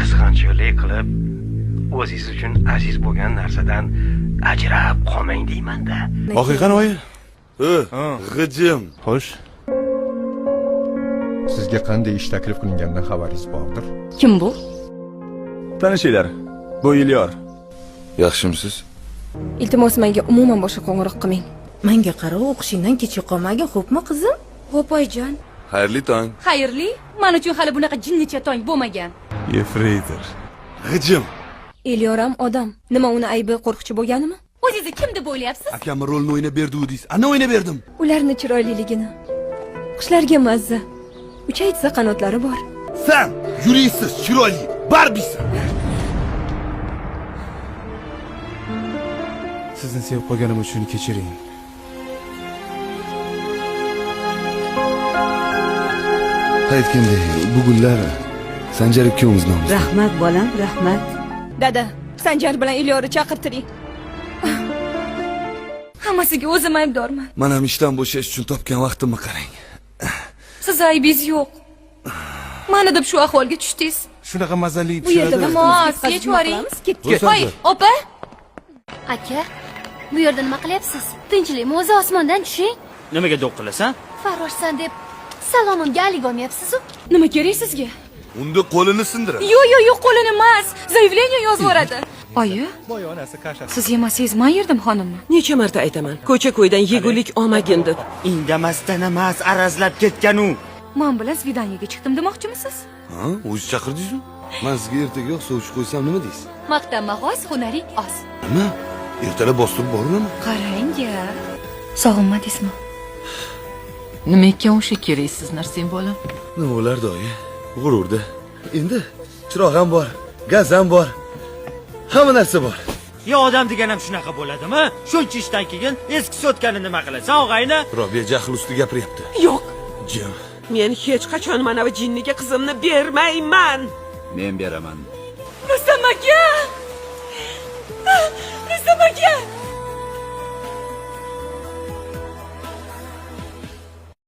Qizg'anchiqlik qilib, o'zingiz uchun aziz bo'lgan narsadan ajrab qolmang deyman-da. Haqiqan oyi? G'ijim. Xo'sh. Sizga qanday ish taklif qilinganidan xabaringiz bordir? Kim bu? Tanishinglar. Bu Elyor. Yaxshimisiz? Iltimos, menga umuman boshqa qo'ng'iroq qilmang. Menga qara, o'qishingdan kechib qolmagin, xo'pmi qizim? Xo'p, oyijon. Xayrli tong. Xayrli? Men uchun hali bunaqa jinnicha tong bo'lmagan. Yefreytor. G'ijim. Elyoram odam. Nima uni aybi qo'rqchi bo'lganimi? O'zingizni kim deb o'ylayapsiz? Akamni rolini o'ynab berdi u deysiz. Ana o'ynab berdim. Ularni chiroyliligini. Qushlarga mazza. Uchaytsa qanotlari bor. San yuraksiz, chiroyli Barbisan. Sizni sevib qolganim uchun kechiring. Aytgandek, bu gullar Sanjar ikkovimiz nomimizdan. Rahmat bolam, rahmat. Dada, Sanjar bilan Elyorni chaqirtiring. Hammasiga o'zim aybdorman. Man ham ishdan bo'shash uchun topgan vaqtimni qarang. Siz aybingiz yo'q. Mani deb shu ahvolga tushdingiz. Shunaqa mazali Bu yerda pishiradi. Iltimos, vaqtimizni yechib yuboring. Ketdik. Voy, opa. Aka, bu yerda nima qilyapsiz? Tinchlikmi o'zi, osmondan tushing. Nimaga do'q qilasan? Farroshsan deb salomimga alik olmayapsiz-u. Nima kerak sizga? Unda qo'lini sindiradi. Yo'q, yo'q, yo'q, qo'lini emas. Заявление yozib yuboradi. Oyi, siz yemasangiz men yerdim xonimni. Necha marta aytaman, ko'cha-ko'ydan yegulik olmagin deb. Indamasdan emas, arazlab ketgan u. Men bilan svidaniyaga chiqdim demoqchimisiz? Ha, o'zi chaqirdingiz-ku. Men sizga ertaga sovchi qo'ysam nima deysiz? Maqtanma g'oz, hunaring oz. Nima? Ertalab bostirib boraman. Qarang-a. Sog'inmadingizmi? Nima ekan o'sha keraksiz narsang bolam? Nima bo'lardi oyi? G'ururda. Endi chiroq ham bor, gaz ham bor. Hamma narsa bor. Yo odam degan ham shunaqa bo'ladimi? Shuncha ishdan keyin eski sotkani nima qilasan, og'ayni? Robiya jahl ustida gapiryapti. Yo'q, Jim. men hech qachon manavi jinniga qizimni bermayman. Men beraman. Rustam aka! Rustam aka!